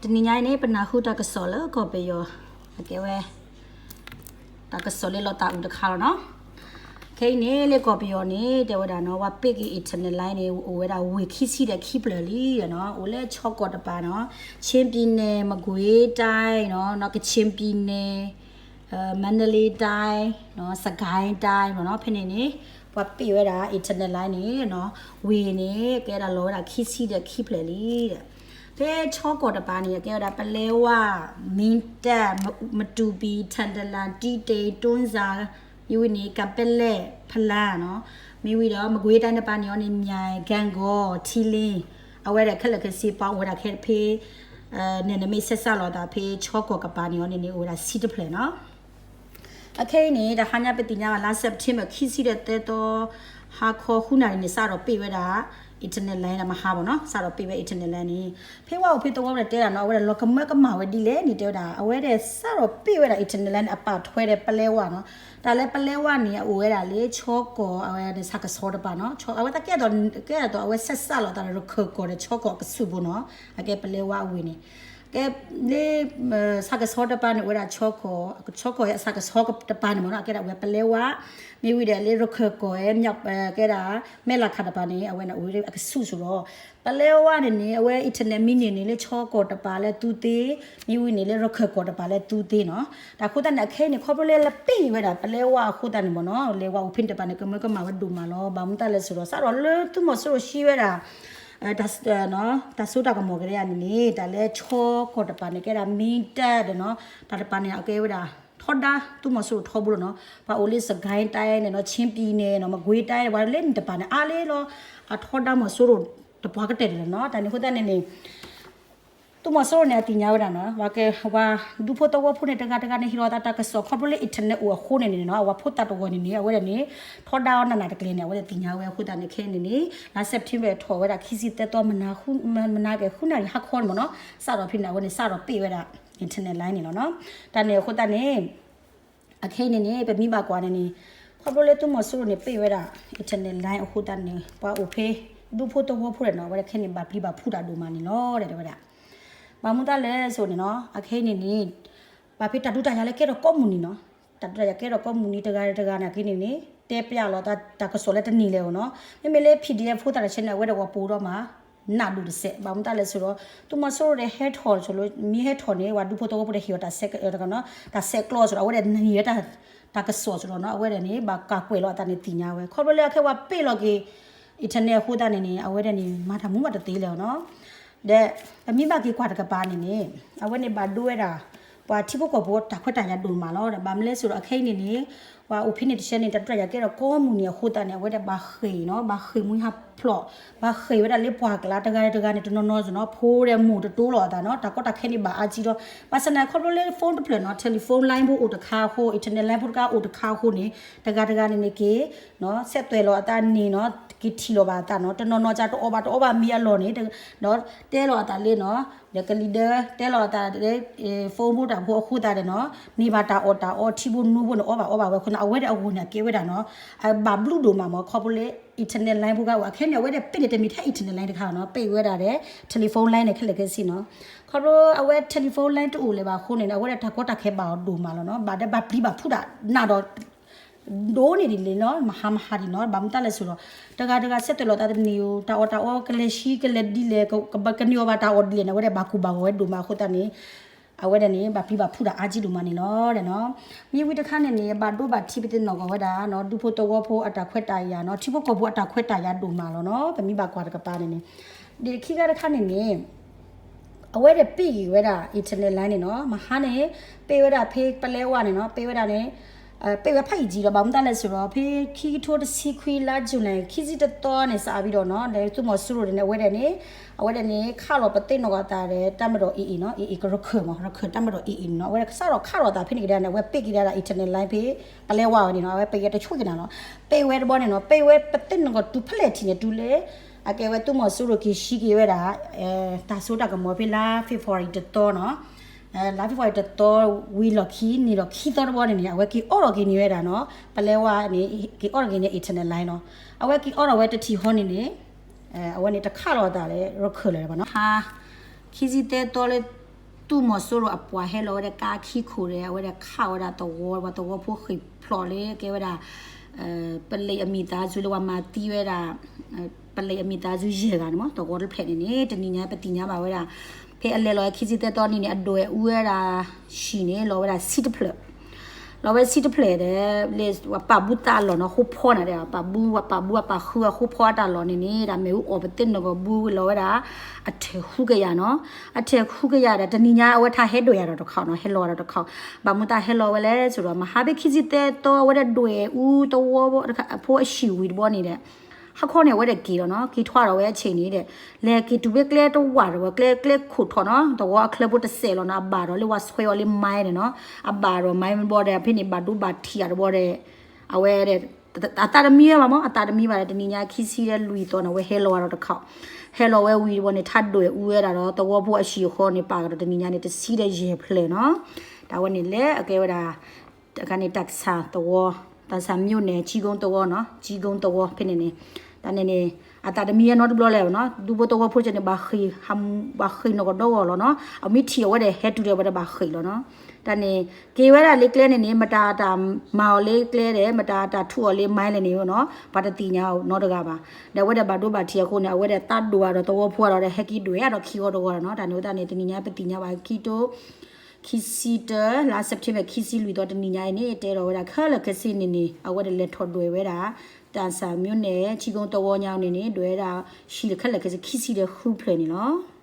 တနံၤညါအံၤန့ၣ် ပနၢ်ဟူတၢ်ကစီၣ်လၢကီၢ်ပယီၤ အကဲဝဲ တၢ်ကစီၣ်လၢလီၤသးအုးတခါလီၤနီၤ. ခဲအံၤန့ၣ် လၢကီၢ်ပယီၤန့ၣ် တဲဝဲဒၣ်နီၤ ပှၤပ့ၢ်က့ၤ internet line န့ၣ် အိၣ်ဝဲဒၣ်ဝ့ၢ်ခံဆံဒီးခံဖျၢၣ်လံနီၤ. အိၣ်လၢချီကီၢ်တပၤနီၤ, ချင်းပြည်နယ်, မကွေးတိုင်းနီၤ, ကချင်ပြည်နယ်, မန္တလေးတိုင်း, စစ်ကိုင်းတိုင်းမ့ၢ်နီၤ, ဖဲန့ၣ်န့ၣ် ပှၤပ့ၢ်ဝဲဒၣ် internet line န့ၣ်နီၤ, ဝ့ၢ်န့ၣ် ကဲဒၣ်လီၤဝဲဒၣ်ခံဆံဒီးခံဖျၢၣ်လံ. ဖဲချီကီၢ်တပၤန့ၣ် ကဲဝဲဒၣ် ပလဲဝါ, မင်းတပ်, မတူပီ, ထန်တလန်, တီးတိန်, တွန်းဇံ, မ့ၢ်ဝံၤန့ၣ် ကပလဲၣ်, ဖလမ်းနီၤ, မ့ၢ်ဝံၤဒီး မကွေးတိုင်း တပၤန့ၣ်အီၤန့ၣ် မြိုင်, ဂန့်ဂေါ, ထီးလင်း, အဝဲဒၣ်ခဲလၢာ်ခဲဆ့ ပှၤအိၣ်ဝဲဒၣ်ခဲဖဲ န့ၣ်နမ့ၢ် ဆက်စပ် လိာ်သးဖဲချီကီၢ်ကပၤန့ၣ်အီၤန့ၣ်န့ၣ် အိၣ်ဝဲဒၣ်ဆံတဖျၢၣ်နီၤ. အခဲအံၤန့ၣ် တဟါညါပသ့ၣ်ညါဘၣ် လါ September ခံဆံဒီးသၢသီ ဟါခီဃုနၣ်ရံၣ်န့ၣ် စးထီၣ်ပ့ၢ်ဝဲဒၣ် internet line မဟါဘၣ်နီၤ, စးထီၣ်ပ့ၢ်ဝဲ internet line န့ၣ် ဖဲဝဲအိၣ်ဖဲသဝီပူၤန့ၣ်တဲဒၣ်နီၤ, အဝဲဒၣ်လီၤကမၢကမၣ်ဝဲဒ်လဲၣ်န့ၣ် တဲဝဲဒၣ် အဝဲဒၣ်စးထီၣ်ပ့ၢ်ဝဲဒၣ် internet line န့ၣ် အပာ်ထွဲဒီးပလဲဝါနီၤ. တၢ်လၢပလဲဝါန့ၣ် အအိၣ်ဝဲဒၣ်လၢချီကီၢ် အဝဲဒၣ်ဆၣ်ကဆီတပၤနီၤ, အဝဲသ့ၣ်ကဲဒ်သိး ကဲဒ်သိးအဝဲ ဆက်စပ် လိာ်သးဒီး ရခၢၣ်ကီၢ်ဒီးချီကီၢ်အကဆူးပူၤနီၤ, အကဲပလဲဝါအဝ့ၢ်န့ၣ် ကဲ လၢ ဆၣ်ကဆီတပၤန့ၣ် အိၣ်ဝဲဒၣ်ချီကီၢ်, ချီကီၢ်အဆၣ်ကဆီတပၤန့ၣ်မ့ၢ်နီၤ, အကဲဒၣ်ဝဲပလဲဝါ, မ့ၢ်ဝံၤဒီးလၢရခၢၣ်ကီၢ် ကဲဒၣ် မဲၢ်လးခးတပၤန့ၣ် အဝဲန့ၣ်အိၣ်ဝဲအကဆူးစ့ၢ်ဒီး ပလဲဝါန့ၣ်န့ၣ် အဝဲ internet မံန့ၢ်န့ၣ် လၢချီကီၢ်တပၤလၢသူသ့, မ့ၢ်ဝံၤန့ၣ်လၢရခၢၣ်ကီၢ်တပၤလၢသူသ့နီၤ. တၢ်အဃိသတးန့ၣ် အခဲအံၤန့ၣ် ခီဖျိလၢလပ့ၢ်ဝဲဒၣ်ပလဲဝါအဃိသတးန့ၣ်မ့ၢ်နီၤ, လဲၤဝဲအိၣ်ဖဲန့ၣ်တပၤန့ၣ် ကမၢကမၣ်ဝဲဒိၣ်မးလီၤ. ဘၣ်မနုၤလဲၣ်စ့ၢ်ဒီး စးထီၣ်လၢသုးမီၤစိရိၤဟံးဝဲဒၣ် တၢ်စိတၢ်ကမီၤကဒါန့ၣ်န့ၣ် တၢ်လၢချီကီၢ်တပၤန့ၣ် ကဲဒၣ် မင်းတပ် ဒီးနီၤ, တၢ်တပၤန့ၣ် အကဲဝဲဒၣ် ထီဒါသုးမီၤစိရိၤထီဘိလီၤနီၤ. ပှၤအိၣ်လၢ စစ်ကိုင်းတိုင်း န့ၣ်နီၤ, ချင်းပြည်နယ် နီၤ, မကွေးတိုင်း ပှၤလၢန့ၣ်တပၤန့ၣ် အါလၢလီၤ အထီဒါမီၤစိရိၤတပှၤကတၢၢ်တလီၤနီၤ. တၢ်န့ၣ်အဃိသတးန့ၣ်န့ၣ် သုးမီၤစိရိၤန့ၣ် အသ့ၣ်ညါဝဲဒၣ်နီၤ, ပှၤဒူဖိသဝီဖိန့ၣ် တဂၤတဂၤန့ၣ် ဟ့ၣ်လီၤသးတၢ်ကစီၣ် ခီဖျိလၢ internet အိၣ်အဃိန့ၣ်န့ၣ်နီၤ, အဝဲဖိသၣ်တဂီၤန့ၣ်န့ၣ် အဝဲဒၣ်န့ၣ် ထီဒါအီၤနးနးတကျဲၤန့ၣ် အဝဲဒၣ်သ့ၣ်ညါဝဲအဃိသတးန့ၣ် ခဲအံၤန့ၣ်န့ၣ် လါ September ထီၣ်ဝဲဒၣ်ခံဆံသၢသီ မနၤက့ၤဃုနၣ်ရံၣ်ဟါခီန့ၣ်မ့ၢ်နီၤ, စးထီၣ်ဖဲန့ၣ် အဝဲန့ၣ်စးထီၣ်ပ့ၢ်ဝဲဒၣ် internet line န့ၣ်လီၤနီၤ. တၢ်န့ၣ်အဃိသတးန့ၣ် အခဲအံၤန့ၣ်န့ၣ် ပမ့ၢ်ဘၣ်ကွၢ်န့ၣ်န့ၣ် ခီဖျိလၢသုးမီၤစိရိၤန့ၣ် ပ့ၢ်ဝဲဒၣ် internet line အဃိသတးန့ၣ် ပှၤအိၣ်ဖဲ ဒူဖိသဝီဖိဒီးနီၤ အဝဲဒၣ်ခဲန့ၣ် ဘၣ်ပျံၤဘၣ်ဖုးတၢ်ဒိၣ်မးန့ၣ်လီၤ တဲဝဲဒၣ်. ဘၣ်မနုၤတၢ်လဲၣ်စ့ၢ်န့ၣ်နီၤ, အခဲအံၤန့ၣ်န့ၣ် ဘၣ်ဖဲတၢ်ဒုးတၢ်ယၤလၢကဲထီၣ်ကိးမုၢ်နံၤနီၤ, တၢ်ဒုးတၢ်ယၤကဲထီၣ်ကိးမုၢ်နံၤ တဂၤတဂၤန့ၣ် အခဲအံၤန့ၣ်န့ၣ် တဲပျးလီၤတၢ်ကစီၣ်လၢတန့ၢ်လၢၤနီၤ. မ့မ့ၢ်လၢ PDF ဖိသၣ်တဆဲန့ၣ် အဝဲဒၣ်ဝဲပိာ်ဒီးမး နးဒိၣ်တစဲး, ဘၣ်မနုၤတၢ်လဲၣ်စ့ၢ်ဒီး သုးမီၤစိရိၤဒီးဟဲထီၣ်ဆိလၢ မ့ၢ်ဟဲထီၣ်န့ၣ် ပှၤဒူဖိသဝီဖိဒီးဟ့ၣ်အီၤတၢ်ဆဲးကျိးစ့ၢ်ဒီး အဝဲဒၣ်န့ၢ်ဝဲ တၢ်ကစီၣ်စ့ၢ်ဒီးနီၤ, အဝဲဒၣ်န့ၣ် ဘၣ်ကးကွဲးလီၤအသးန့ၣ်သ့ၣ်ညါဝဲ ခီဖျိလၢအခဲဝဲပ့ၢ်လီၤက့ၤ internet အဃိသတးန့ၣ်န့ၣ် အဝဲဒၣ်န့ၣ် မၤတၢ်မူမးတသ့လၢၤနီၤ. ဒီးပမ့ၢ်ဘၣ်က့ၤကွၢ်တကပၤန့ၣ်န့ၣ် အဝဲန့ၣ်ဘၣ်ဒိဝဲဒၣ် ပှၤထံဖိကီၢ်ဖိတၢ်ခွဲးတၢ်ယာ်ဒိၣ်မးလီၤ. ဒီးဘၣ်မနုၤလဲၣ်စ့ၢ်ဒီး အခဲအံၤန့ၣ်န့ၣ် ပှၤအိၣ်ဖဲန့ၣ်တဆဲန့ၣ် တၢ်ဒုးတၢ်ယၤကဲထီၣ်ကိးမုၢ်နံၤအဃိသတးန့ၣ် အဝဲဒၣ်ဘၣ်ဃ့ၢ်နီၤ, ဘၣ်ဃ့ၢ်မှံဟးဖျိး, ဘၣ်ဃ့ၢ်ဝဲဒၣ်လၢပှၢ်ကျါတဂၤတဂၤန့ၣ် တနီၤနီၤစ့ၢ်နီၤ ဖိဒီးမိၢ်တတိလိာ်အသးနီၤ, တၢ်ကီတၢ်ခဲန့ၣ်ဘၣ်အါကံဒီး ဘၣ်ဆၣ်န့ၣ် ခီဖျိလၢ phone တဖျၢၣ်နီၤ, telephone line ဖိအိၣ်တခါအဃိ internet line ဖိတခါအိၣ်တခါအဃိန့ၣ် တဂၤတဂၤန့ၣ်န့ၣ်က့ၤ ဆက်သွယ် လီၤအသးန့ၣ်နီၤ, က့ၤထံၣ်လီၤဘၣ်အသးနီၤ, တနီၤနီၤကတအိၣ်ဘၣ်တအိၣ်ဘၣ်မံအလီၢ်န့ၣ် တဲလီၤအသးလၢနီၤ, ဒီးကလံၤဒၢ တဲလီၤအသးလၢ phone ဖိတၢ်ဖိအဃိသတးဒီးနီၤ, န့ၢ်ဘၣ်တၢ်အီၣ်တၢ်အီ ထံဖိနူဖိန့ၣ် အီၣ်ဘၣ်အီဘၣ်ဝဲအဃိန့ၣ် အဝဲဒၣ်အဂီၢ်န့ၣ် အကဲဝဲဒၣ်နီၤ, အဘၣ်ဘျုးဒိၣ်မးမ့ၢ် ခီဖျိလၢ internet line ဖိကအိၣ် အခဲန့ၣ် အဝဲဒၣ်ပ့ၢ်န့ၣ် တမ့ၢ်ထဲ internet line တခါနီၤ, ပ့ၢ်ဝဲဒၣ်ဒီး telephone line န့ၣ် ခဲလၢာ်ခဲဆ့နီၤ. ခီဖျိအဝဲ telephone line တအိၣ်လၢၤဘၣ်အဃိန့ၣ် အဝဲဒၣ်တၢ်ကီတၢ်ခဲဘၣ်အီၤဒိၣ်မးလီၤနီၤ, ဘၣ်ဒီးဘၣ်ပျံၤဘၣ်ဖုးတၢ်နးဒီး ဒိၣ်န့ၢ်ဒ်လဲၣ်နီၤ, မဟါမဟါဒံးနီၤ, ဘၣ်မနုၤတၢ်လဲၣ်စ့ၢ်ဒီး တဂၤတဂၤ ဆက်သွယ် လီၤသးတန့ၢ်ဧိၤ, တၢ်အီၣ်တၢ်အီကလဲၤဆှံကလဲၤဒ်လဲၣ်, ကန့ၢ်အီၤဘၣ်တၢ်အီၣ်ဒ်လဲၣ်န့ၣ် အဝဲဒၣ်ဘၣ်ကူၣ်ဘၣ်ဂီၤဝဲဒိၣ်မးအဃိသတးန့ၣ် အဝဲဒၣ်န့ၣ် ဘၣ်ပျံၤဘၣ်ဖုးတၢ်အါကံဒိၣ်မးန့ၣ်လီၤ. မ့ၢ်ဝံၤတခါန့ၣ်န့ၣ် ဘၣ်ဒိဘၣ်ထံးပသ့ၣ်နီၣ်ကီၢ်ဝဲဒၣ်နီၤ, ဒူဖိသဝီဖိအတၢ်ခွဲးတၢ်ယာ်နီၤ, ထံဖိကီၢ်ဖိအတၢ်ခွဲးတၢ်ယာ်ဒိၣ်မးလီၤနီၤ, ပမ့ၢ်ဘၣ်ကွၢ်တကပၤန့ၣ်န့ၣ်, ဒ်ခံဂၤတခါန့ၣ်န့ၣ် အဝဲဒၣ်ပ့ၢ်က့ၤဝဲဒၣ် internet line န့ၣ်နီၤ, မဟါန့ၣ် ပ့ၢ်ဝဲဒၣ်ဖဲပလဲဝါန့ၣ်နီၤ, ပ့ၢ်ဝဲဒၣ်န့ၣ် ပ့ၢ်ဝဲဖးအံၤကံဒီး ဘၣ်မနုၤတၢ်လဲၣ်စ့ၢ်ဒီး ဖဲခံကထိတဆံခွံလါ July ခံဆံတသီန့ၣ် စးဘံဒီးနီၤ, ဒီးသုးမီၤစိရိၤန့ၣ် အဝဲဒၣ်န့ၣ် အဝဲဒၣ်န့ၣ် ခးလီၤပသ့ၣ်နီၣ်ကီၢ်သးဒီး တပ်မတော် AA နီၤ, AA ကရခၢၣ်မး, ရခၢၣ် တပ်မတော် AA န့ၣ်နီၤ, အဝဲဒၣ်ကစးထီၣ်ခးလီၤသးဖဲန့ၣ်ကဒါန့ၣ် အဝဲပ့ၢ်က့ၤဒၣ် internet line ဖဲပလဲဝါဝဲန့ၣ်နီၤ, အဝဲပ့ၢ်ဝဲတဆိက့ၤနၤလီၤ, ပ့ၢ်ဝဲတဘျီန့ၣ်နီၤ, ပ့ၢ်ဝဲပသ့ၣ်နီၣ်ကီၢ်တုၤဖဲလဲၣ်ထံၣ်န့ၣ် တုၤလၢ အကဲဝဲသုးမီၤစိရိၤက့ၤဟံးက့ၤဝဲဒၣ် တၢ်စိတၢ်ကမီၤဖဲလါ February တသီနီၤ, လါ February တသီ ဝံၤလီၢ်ခံန့ၣ်ဒီးခံသီတဘျီန့ၣ်န့ၣ် အဝဲက့ၤအိးထီၣ်က့ၤန့ၢ်ဝဲဒၣ်နီၤ, ပလဲဝါန့ၣ် က့ၤအိးထီၣ်က့ၤန့ၢ် internet line နီၤ, အဝဲက့ၤအိးထီၣ်ဝဲတထံၣ်ဃီန့ၣ်န့ၣ် အဝဲန့ၣ်တခးလီၤအသးလၢရခၢၣ်လၢၤဘၣ်နီၤ, ဟါ ခံဆံသၢသီလၢ သူၣ်မီၤစိရိၤအပှၤဟဲလီၤဝဲဒၣ်ကါခံခိၣ်ဒီး အဝဲဒၣ်ခးဝဲဒၣ်သဝီ ပှၤသဝီဖိဃ့ၢ်ဖျိးလၢကဲဝဲဒၣ် ပလံးအမံၤသးစူၤလၢပှၤမၤသံဝဲဒၣ် ပလံးအမံၤသးစူၤယဲၢ်ဂၤန့ၣ်မး သဝီတဖျဲးန့ၣ်န့ၣ် တနံၤညါပသ့ၣ်ညါဘၣ်ဝဲဒၣ် ဖဲအလဲၤလီၤခံဆံသၢသီန့ၣ်န့ၣ် အဒွဲၣ်အူဝဲဒၣ် ဟံၣ်န့ၣ် လီၤဝဲဒၣ်ဆံတဖျၢၣ် လီၤဝဲဆံတဖျၢၣ်ဒီး လၢပာ်ဘူသးလီၢ်န့ၣ် ဃိဖီန့ၣ်ဒီး ပာ်ဘူ ပာ်ဘူအပာ်ဃုအဃိဖီအတၢ်လီၢ်န့ၣ်န့ၣ် ဒၣ်မ့ၣ်အူအီၣ်ပသ့ၣ်နီၣ်ကီၢ်ဘူလီၤဝဲဒၣ် အထၢၣ်ဃုကယၤနီၤ အထၢၣ်ဃုကယၤဒီး တနံၤညါအဝဲထါဟဲဒွဲၣ်ယၤဒီးတခီနီၤ ဟဲလီၤဒီးတခီ ဘၣ်မူသးဟဲလီၤဝဲလဲၣ်ဆိဒီး မဟါဖဲခံဆံသၢသီအဝဲဒၣ်ဒွဲၣ်အူသဝီဖိအဆံၣ်ဝံၤတဘျီန့ၣ်ဒီး ဟါခီန့ၣ် အဝဲဒၣ်က့ၤလီၤနီၤ က့ၤထွါဒီးဝဲအဆ့ၣ်န့ၣ်ဒီး လဲၤက့ၤတုၤဖဲကျဲတဝၢ်ဒီးဝဲ ကျဲ ကျဲခိၣ်ထီၣ်နီၤ သဝီအချၢဖိတစဲးလီၤနီၤ အဘၣ်ဒီးလၢဝဲဆွဲအီၤလၢ mine န့ၣ်နီၤ အဘၣ်ဒီး mine ဘီဒီး ဖဲန့ၣ် ဘၣ်ဒိဘၣ်ထံးအတဘီဒီး အဝဲ အသးတမံဝဲဘၣ်မး အသးတမံဘၣ်ဒီး တနံၤညါခံဆံဒီးလွံၢ်သီန့ၣ် အဝဲဟဲလီၤဝဲဒီးတခီ ဟဲလီၤဝဲဝံၤတဘျီန့ၣ် ထါဒွဲၣ်အူဝဲဒၣ်ဒီး သဝီဖိအဆံၣ်အဃီန့ၣ် ပာ်ကဒီးတနံၤညါန့ၣ် တဆံဒီးယဲၢ်ဖျၢၣ်နီၤ တၢ်ဝဲန့ၣ်လဲၣ် အကဲဝဲဒၣ် တခါန့ၣ် တၢ်ကစၢ်သဝီ တၢ်ဆၢ်မၠိၣ်န့ၣ် ကၠံကိသဝီနီၤ ကၠံကိသဝီဖဲန့ၣ်န့ၣ် တၢ်န့ၣ်န့ၣ် အသးတမံအနီတဘျီလၢၤဘၣ်နီၤ ဒူဖိသဝီဖိကဲန့ၣ် ဘၣ်ဃ့ၢ်နီၢ်ကီၢ်ဒီဂီၢ်လီၤနီၤ အမ့ၢ်ထံၣ်အဝဲဒီးဟဲတုၤဒီးဝဲဒီးဘၣ်ဃ့ၢ်လီၤနီၤ တၢ်န့ၣ် က့ၤဝဲဒၣ်လၢကျဲန့ၣ်န့ၣ် မတၤတၢ်မၤအီၤလၢကျဲဒီး မတၤတၢ်ထူးအီၤလၢ mine လဲၣ်န့ၣ်နီၤ ပှၤတသ့ၣ်ညါနီတဂၤဘၣ် ဒီးအဝဲဒၣ်ဘၣ်ဒိဘၣ်ထံးအဃိန့ၣ် အဝဲဒၣ်သးဒိၣ်ဒီးသဝီဖိဒီး ဟဲက့ၤဒွဲၣ်ဒီးခံဂီၤတဂီၤလီၤနီၤ တၢ်န့ၣ်ဝဲသတးန့ၣ် တနံၤညါပသ့ၣ်ညါဘၣ် ခံထိ ခံဆံတၢ လါ September ခံဆံလွံၢ်သီတနံၤညါအံၤန့ၣ် တဲဒီးဝဲဒၣ်ခဲလၢာ်ခဲဆ့န့ၣ်န့ၣ် အဝဲဒၣ်လဲၤထီၣ်ဒွဲၣ်ဝဲဒၣ် တၢ်ဆၢ်မၠိၣ်န့ၣ် ကၠံကိသဝီညါန့ၣ်န့ၣ် ဒွဲၣ်ဝဲဒၣ် ဟံၣ်တခဲလၢာ်ခဲဆ့ ခံဆံဒီးဃုဖျၢၣ်န့ၣ်လီၤ.